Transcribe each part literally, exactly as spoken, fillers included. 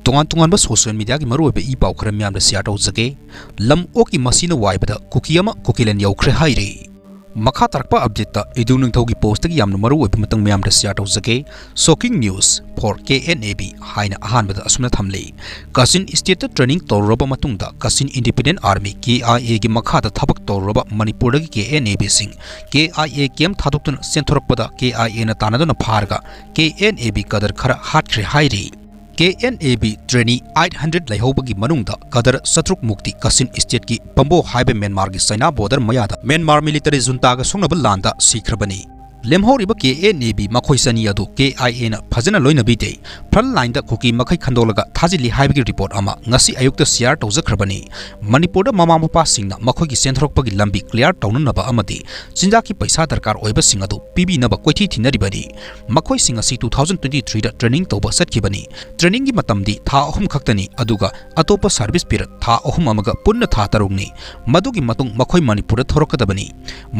ꯇꯣꯉꯥꯟ ꯇꯣꯉꯥꯟꯕ social mediaꯒꯤ ꯃꯔꯨꯑꯣꯏꯕ ꯏ ꯄꯥꯎ ꯈꯔ ꯃꯤꯌꯥꯝꯗ share ꯇꯧꯖꯒꯦ꯫ ꯂꯝ ꯑꯣꯛꯀꯤ ꯃꯁꯤꯅ ꯋꯥꯏꯕꯗ ꯀꯨꯀꯤ ꯑꯃ ꯀꯨꯀꯤꯂꯦꯟ ꯌꯧꯈ꯭ꯔꯦ ꯍꯥꯏꯔꯤ꯫ ꯃꯈꯥ ꯇꯥꯔꯛꯄ updateꯇ ꯏꯗꯨ ꯅꯤꯡꯊꯧꯒꯤ postꯇꯒꯤ ꯌꯥꯝꯅ ꯃꯔꯨꯑꯣꯏꯕ ꯃꯇꯥꯡ ꯃꯌꯥꯝꯗ share ꯇꯧꯖꯒꯦ꯫ Shocking news for K N A B ꯍꯥꯏꯅ ꯑꯍꯥꯟꯕꯗ ꯑꯁꯨꯝꯅ ꯊꯝꯂꯤ꯫ Kachin stateꯇ training ꯇꯧꯔꯨꯔꯕ ꯃꯇꯨꯡꯗ Kachin Independent Army, K I Aꯒꯤ ꯃꯈꯥꯗ ꯊꯕꯛ ꯇꯧꯔꯨꯔꯕ ꯃꯅꯤꯄꯨꯔꯗꯒꯤ K N A Bꯁꯤꯡ K I A camp ꯊꯥꯗꯣꯛꯇꯨꯅ ꯆꯦꯟꯊꯣꯔꯛꯄꯗ K I Aꯅ ꯇꯥꯟꯅꯗꯨꯅ ꯐꯥꯔꯒ K N A B cadre ꯈꯔ ꯍꯥꯠꯈ꯭ꯔꯦ ꯍꯥꯏꯔꯤ꯫ K N A B trainee eight hundred ꯂꯩꯍꯧꯕꯒꯤ ꯃꯅꯨꯡꯗ cadre ꯆꯥꯇ꯭ꯔꯨꯛ ꯃꯨꯛꯇꯤ Kachin stateꯀꯤ Pambo ꯍꯥꯏꯕ ꯃ꯭ꯌꯥꯟꯃꯥꯔꯒꯤ ꯆꯥꯏꯅꯥ border ꯃꯌꯥꯗ ꯃ꯭ꯌꯥꯟꯃꯥꯔ military juntaꯒ ꯁꯣꯛꯅꯕ ꯂꯥꯟꯗ ꯁꯤꯈ꯭ꯔꯕꯅꯤ꯫ ꯂꯦꯝꯍꯧꯔꯤꯕ K N A B ꯃꯈꯣꯏ ꯆꯅꯤ ꯑꯗꯨ K I Aꯅ ꯐꯖꯅ ꯂꯣꯏꯅꯕꯤꯗꯦ, front lineꯗ ꯀꯨꯀꯤ ꯃꯈꯩ ꯈꯟꯗꯣꯛꯂꯒ ꯊꯥꯖꯤꯜꯂꯤ ꯍꯥꯏꯕꯒꯤ report ꯑꯃ ꯉꯁꯤ ꯑꯌꯨꯛꯇ share ꯇꯧꯖꯈ꯭ꯔꯕꯅꯤ꯫ ꯃꯅꯤꯄꯨꯔꯗ ꯃꯃꯥ ꯃꯄꯥꯁꯤꯡꯅ ꯃꯈꯣꯏꯒꯤ ꯆꯦꯟꯊꯣꯔꯛꯄꯒꯤ ꯂꯝꯕꯤ clear ꯇꯧꯅꯅꯕ ꯑꯃꯗꯤ ꯆꯤꯟꯖꯥꯛꯀꯤ ꯄꯩꯁꯥ ꯗꯔꯀꯥꯔ ꯑꯣꯏꯕꯁꯤꯡ ꯑꯗꯨ ꯄꯤꯕꯤꯅꯕ ꯀꯣꯏꯊꯤ ꯊꯤꯅꯔꯤꯕꯅꯤ꯫ ꯃꯈꯣꯏꯁꯤꯡ ꯑꯁꯤ two thousand twenty threeꯗ training ꯇꯧꯕ ꯆꯠꯈꯤꯕꯅꯤ꯫ Trainingꯒꯤ ꯃꯇꯝꯗꯤ ꯊꯥ ꯑꯍꯨꯝ ꯈꯛꯇꯅꯤ, ꯑꯗꯨꯒ ꯑꯇꯣꯞꯄ service period ꯊꯥ ꯑꯍꯨꯝ ꯑꯃꯒ ꯄꯨꯟꯅ ꯊꯥ ꯇꯔꯨꯛꯅꯤ꯫ ꯃꯗꯨꯒꯤ ꯃꯇꯨꯡ ꯃꯈꯣꯏ ꯃꯅꯤꯄꯨꯔꯗ ꯊꯣꯔꯛꯀꯗꯕꯅꯤ꯫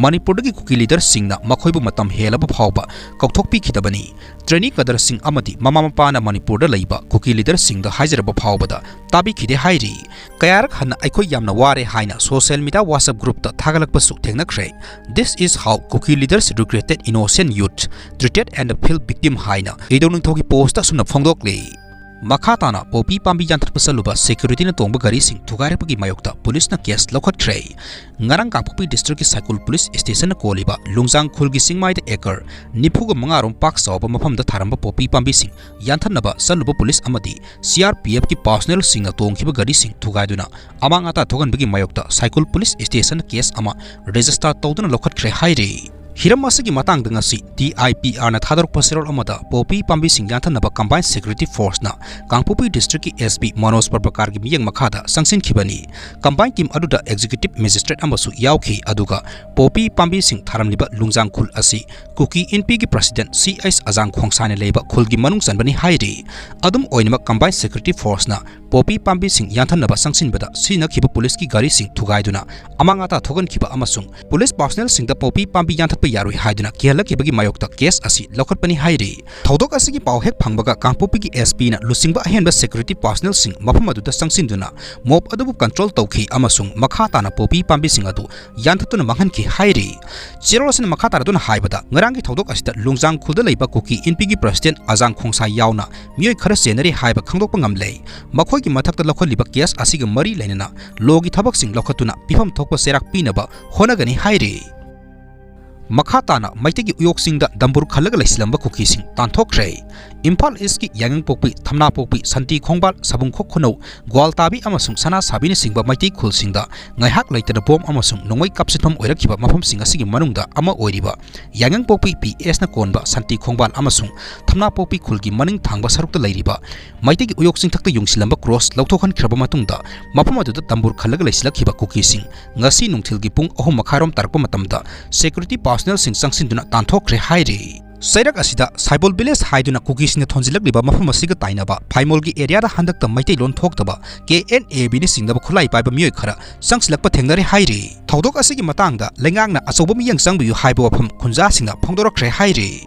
ꯃꯅꯤꯄꯨꯔꯗꯒꯤ ꯀꯨꯀꯤ leaderꯁꯤꯡꯅ ꯃꯈꯣꯏꯕꯨ ꯃꯇꯝ ꯍꯦꯜꯂꯕ ꯐꯥꯎꯕ ꯀꯧꯊꯣꯛꯄꯤꯈꯤꯗꯕꯅꯤ꯫ Trainee cadreꯁꯤꯡ ꯑꯃꯗꯤ ꯃꯃꯥ ꯃꯄꯥꯅ ꯃꯅꯤꯄꯨꯔꯗ ꯂꯩꯕ ꯀꯨꯀꯤ leaderꯁꯤꯡꯗ ꯍꯥꯏꯖꯔꯕ ꯐꯥꯎꯕꯗ ꯇꯥꯕꯤꯈꯤꯗꯦ ꯍꯥꯏꯔꯤ꯫ ꯀꯌꯥꯔꯛ ꯍꯟꯅ "ꯑꯩꯈꯣꯏ ꯌꯥꯝꯅ ꯋꯥꯔꯦ" ꯍꯥꯏꯅ social media WhatsApp groupꯇ ꯊꯥꯒꯠꯂꯛꯄꯁꯨ ꯊꯦꯡꯅꯈ꯭ꯔꯦ꯫ "This is how Kuki leaders regretted innocent youth treated and feel victim" ꯍꯥꯏꯅ ꯏꯗꯧ ꯅꯤꯡꯊꯧꯒꯤ postꯇ ꯑꯁꯨꯝꯅ ꯐꯣꯡꯗꯣꯛꯂꯤ꯫ ꯃꯈꯥ ꯇꯥꯅ ꯄꯣꯄꯤ ꯄꯥꯝꯕꯤ ꯌꯥꯟꯊꯠꯄ ꯆꯠꯂꯨꯕ securityꯅ ꯇꯣꯡꯕ ꯒꯥꯔꯤꯁꯤꯡ ꯊꯨꯒꯥꯏꯔꯛꯄꯒꯤ ꯃꯥꯌꯣꯛꯇ policeꯅ case ꯂꯧꯈꯠꯈ꯭ꯔꯦ꯫ ꯉꯔꯥꯡ ꯀꯥꯡꯄꯣꯛꯄꯤ districtꯀꯤ ꯁꯥꯏꯀꯨꯜ police stationꯅ ꯀꯣꯜꯂꯤꯕ ꯂꯨꯡꯖꯥꯡ ꯈꯨꯜꯒꯤ ꯆꯤꯡꯃꯥꯏꯗ acre ꯅꯤꯐꯨꯒ ꯃꯉꯥ ꯔꯣꯝ ꯄꯥꯛ ꯆꯥꯎꯕ ꯃꯐꯝꯗ ꯊꯥꯔꯝꯕ ꯄꯣꯄꯤ ꯄꯥꯝꯕꯤꯁꯤꯡ ꯌꯥꯟꯊꯠꯅꯕ ꯆꯠꯂꯨꯕ police ꯑꯃꯗꯤ C R P Fꯀꯤ personnelꯁꯤꯡꯅ ꯇꯣꯡꯈꯤꯕ ꯒꯥꯔꯤꯁꯤꯡ ꯊꯨꯒꯥꯏꯗꯨꯅ ꯑꯃꯥꯡ ꯑꯇꯥ ꯊꯣꯛꯍꯟꯕꯒꯤ ꯃꯥꯌꯣꯛꯇ ꯁꯥꯏꯀꯨꯜ police stationꯅ case ꯑꯃ register ꯇꯧꯗꯨꯅ ꯂꯧꯈꯠꯈ꯭ꯔꯦ ꯍꯥꯏꯔꯤ꯫ ꯍꯤꯔꯝ ꯑꯁꯤꯒꯤ ꯃꯇꯥꯡꯗ ꯉꯁꯤ D I P Rꯅ ꯊꯥꯗꯣꯔꯛꯄ ꯆꯦꯔꯣꯜ ꯑꯃꯗ ꯄꯣꯄꯤ ꯄꯥꯝꯕꯤꯁꯤꯡ ꯌꯥꯟꯊꯠꯅꯕ Combined Security Forceꯅ ꯀꯥꯡꯄꯣꯛꯄꯤ districtꯀꯤ S P ꯃꯅꯣꯖ ꯄ꯭ꯔꯚꯥꯀꯔꯒꯤ ꯃꯤꯠꯌꯦꯡ ꯃꯈꯥꯗ ꯆꯪꯁꯤꯟꯈꯤꯕꯅꯤ꯫ Combined team ꯑꯗꯨꯗ executive magistrate ꯑꯃꯁꯨ ꯌꯥꯎꯈꯤ, ꯑꯗꯨꯒ ꯄꯣꯄꯤ ꯄꯥꯝꯕꯤꯁꯤꯡ ꯊꯥꯔꯝꯂꯤꯕ ꯂꯨꯡꯖꯥꯡ ꯈꯨꯜ ꯑꯁꯤ ꯀꯨꯀꯤ ꯏꯟꯄꯤꯒꯤ president C H ꯑꯖꯥꯡ ꯈꯣꯡꯁꯥꯏꯅ ꯂꯩꯕ ꯈꯨꯜꯒꯤ ꯃꯅꯨꯡ ꯆꯟꯕꯅꯤ ꯍꯥꯏꯔꯤ꯫ ꯑꯗꯨꯝ ꯑꯣꯏꯅꯃꯛ, Combined Security Forceꯅ ꯄꯣꯄꯤ ꯄꯥꯝꯕꯤꯁꯤꯡ ꯌꯥꯟꯊꯠꯅꯕ ꯆꯪꯁꯤꯟꯕꯗ ꯁꯤꯖꯤꯟꯅꯈꯤꯕ policeꯀꯤ ꯒꯥꯔꯤꯁꯤꯡ ꯊꯨꯒꯥꯏꯗꯨꯅ ꯑꯃꯥꯡ ꯑꯇꯥ ꯊꯣꯛꯍꯟꯈꯤꯕ ꯑꯃꯁꯨꯡ police personnelꯁꯤꯡꯗ ꯄꯣꯄꯤ ꯄꯥꯝꯕꯤ ꯌꯥꯟꯊꯠꯄ ꯌꯥꯔꯣꯏ ꯍꯥꯏꯗꯨꯅ ꯀꯤꯍꯜꯂꯛꯈꯤꯕꯒꯤ ꯃꯥꯌꯣꯛꯇ ꯀꯦꯁ ꯑꯁꯤ ꯂꯧꯈꯠꯄꯅꯤ ꯍꯥꯏꯔꯤ꯫ ꯊꯧꯗꯣꯛ ꯑꯁꯤꯒꯤ ꯄꯥꯎ ꯍꯦꯛ ꯐꯪꯕꯒ ꯀꯥꯡꯄꯣꯛꯄꯤꯒꯤ S P ꯅ ꯂꯨꯆꯤꯡꯕ ꯑꯍꯦꯟꯕ security personnel ꯁꯤꯡ ꯃꯐꯝ ꯑꯗꯨꯗ ꯆꯪꯁꯤꯟꯗꯨꯅ mob ꯑꯗꯨꯕꯨ control ꯇꯧꯈꯤ ꯑꯃꯁꯨꯡ ꯃꯈꯥ ꯇꯥꯅ ꯄꯣꯄꯤ ꯄꯥꯝꯕꯤꯁꯤꯡ ꯑꯗꯨ ꯌꯥꯟꯊꯠꯇꯨꯅ ꯃꯥꯡꯍꯟꯈꯤ ꯍꯥꯏꯔꯤ꯫ ꯆꯦꯔꯣꯜ ꯑꯁꯤꯅ ꯃꯈꯥ ꯇꯥꯔꯗꯨꯅ ꯍꯥꯏꯕꯗ, ꯉꯔꯥꯡꯒꯤ ꯊꯧꯗꯣꯛ ꯑꯁꯤꯗ ꯂꯣꯡꯖꯥꯡ ꯈꯨꯜꯗ ꯂꯩꯕ ꯀꯨꯀꯤ ꯏꯟꯄꯤꯒꯤ president ꯑꯖꯥꯡ ꯈꯣꯡꯁꯥꯏ ꯌꯥꯎꯅ ꯃꯤꯑꯣꯏ ꯈꯔ ꯆꯦꯟꯅꯔꯤ ꯍꯥꯏꯕ ꯈꯪꯗꯣꯛꯄ ꯉꯝꯂꯦ꯫ ꯃꯈꯣꯏꯒꯤ ꯃꯊꯛꯇ ꯂꯧꯈꯠꯂꯤꯕ ꯀꯦꯁ ꯑꯁꯤꯒ ꯃꯔꯤ ꯂꯩꯅꯅ ꯂꯣꯒꯤ ꯊꯕꯛꯁꯤꯡ ꯂꯧꯈꯠꯇꯨꯅ ꯄꯤꯐꯝ ꯊꯣꯛꯄ ꯆꯩꯔꯥꯛ ꯄꯤꯅꯕ ꯍꯣꯠꯅꯒꯅꯤ ꯍꯥꯏꯔꯤ꯫ ꯃꯈꯥ ꯇꯥꯅ ꯃꯩꯇꯩꯒꯤ ꯎꯌꯣꯛꯁꯤꯡꯗ ꯗꯝꯕꯨꯔ ꯈꯜꯂꯒ ꯂꯩꯁꯤꯜꯂꯝꯕ ꯀꯨꯀꯤꯁꯤꯡ ꯇꯥꯟꯊꯣꯛꯈ꯭ꯔꯦ꯫ ꯏꯝꯐꯥꯜ ꯏꯁꯀꯤ ꯌꯥꯏꯉꯪꯄꯣꯛꯄꯤ, ꯊꯝꯅꯥꯄꯣꯛꯄꯤ, ꯁꯥꯟꯇꯤ ꯈꯣꯡꯕꯥꯜ, ꯁꯥꯕꯨꯡꯈꯣꯛ ꯈꯨꯅꯧ, ꯒ꯭ꯋꯥꯜꯇꯥꯕꯤ ꯑꯃꯁꯨꯡ ꯁꯅꯥꯁꯥꯕꯤꯅꯆꯤꯡꯕ ꯃꯩꯇꯩ ꯈꯨꯜꯁꯤꯡꯗ ꯉꯥꯏꯍꯥꯛ ꯂꯩꯇꯅ ꯕꯣꯝ ꯑꯃꯁꯨꯡ ꯅꯣꯡꯃꯩ ꯀꯥꯞꯁꯤꯟꯐꯝ ꯑꯣꯏꯔꯛꯈꯤꯕ ꯃꯐꯝꯁꯤꯡ ꯑꯁꯤꯒꯤ ꯃꯅꯨꯡꯗ ꯑꯃ ꯑꯣꯏꯔꯤꯕ ꯌꯥꯏꯉꯪꯄꯣꯛꯄꯤ P S ꯅ ꯀꯣꯟꯕ ꯁꯥꯟꯇꯤ ꯈꯣꯡꯕꯥꯜ ꯑꯃꯁꯨꯡ ꯊꯝꯅꯥꯄꯣꯛꯄꯤ ꯈꯨꯜꯒꯤ ꯃꯅꯤꯡ ꯊꯪꯕ ꯁꯔꯨꯛꯇ ꯂꯩꯔꯤꯕ ꯃꯩꯇꯩꯒꯤ ꯎꯌꯣꯛ ꯆꯤꯡꯊꯛꯇ ꯌꯨꯡꯁꯤꯜꯂꯝꯕ ꯀ꯭ꯔꯣꯁ ꯂꯧꯊꯣꯛꯍꯟꯈ꯭ꯔꯕ ꯃꯇꯨꯡꯗ, ꯃꯐꯝ ꯑꯗꯨꯗ ꯗꯝꯕꯨꯔ ꯈꯜꯂꯒ ꯂꯩꯁꯤꯜꯂꯛꯈꯤꯕ ꯀꯨꯀꯤꯁꯤꯡ ꯉꯁꯤ ꯅꯨꯡꯊꯤꯜꯒꯤ ꯄꯨꯡ ꯑꯍꯨꯝ ꯃꯈꯥꯏꯔꯣꯝ ꯇꯥꯔꯛꯄ ꯃꯇꯝꯗ security personnel ꯁꯤꯡ ꯆꯪꯁꯤꯟꯗꯨꯅ ꯇꯥꯟꯊꯣꯛꯈ꯭ꯔꯦ ꯍꯥꯏꯔꯤ꯫ ꯆꯩꯔꯛ ꯑꯁꯤꯗ ꯁꯥꯏꯕꯣꯜ village ꯍꯥꯏꯗꯨꯅ ꯀꯨꯀꯤꯁꯤꯡꯅ ꯊꯣꯟꯖꯤꯜꯂꯛꯂꯤꯕ ꯃꯐꯝ ꯑꯁꯤꯒ ꯇꯥꯏꯅꯕ ꯐꯥꯏꯃꯣꯜꯒꯤ area ꯗ ꯍꯟꯗꯛꯇ ꯃꯩꯇꯩꯂꯣꯟ ꯊꯣꯛꯇꯕ K N A B ꯅ ꯆꯤꯡꯅꯕ ꯈꯨꯠꯂꯥꯏ ꯄꯥꯏꯕ ꯃꯤꯑꯣꯏ ꯈꯔ ꯆꯪꯁꯤꯜꯂꯛꯄ ꯊꯦꯡꯅꯔꯦ ꯍꯥꯏꯔꯤ꯫ ꯊꯧꯗꯣꯛ ꯑꯁꯤꯒꯤ ꯃꯇꯥꯡꯗ ꯂꯩꯉꯥꯛꯅ ꯑꯆꯧꯕ ꯃꯤꯠꯌꯦꯡ ꯆꯪꯕꯤꯌꯨ ꯍꯥꯏꯕ ꯋꯥꯐꯝ ꯈꯨꯟꯖꯥꯁꯤꯡꯅ ꯐꯣꯡꯗꯣꯔꯛꯈ꯭ꯔꯦ ꯍꯥꯏꯔꯤ꯫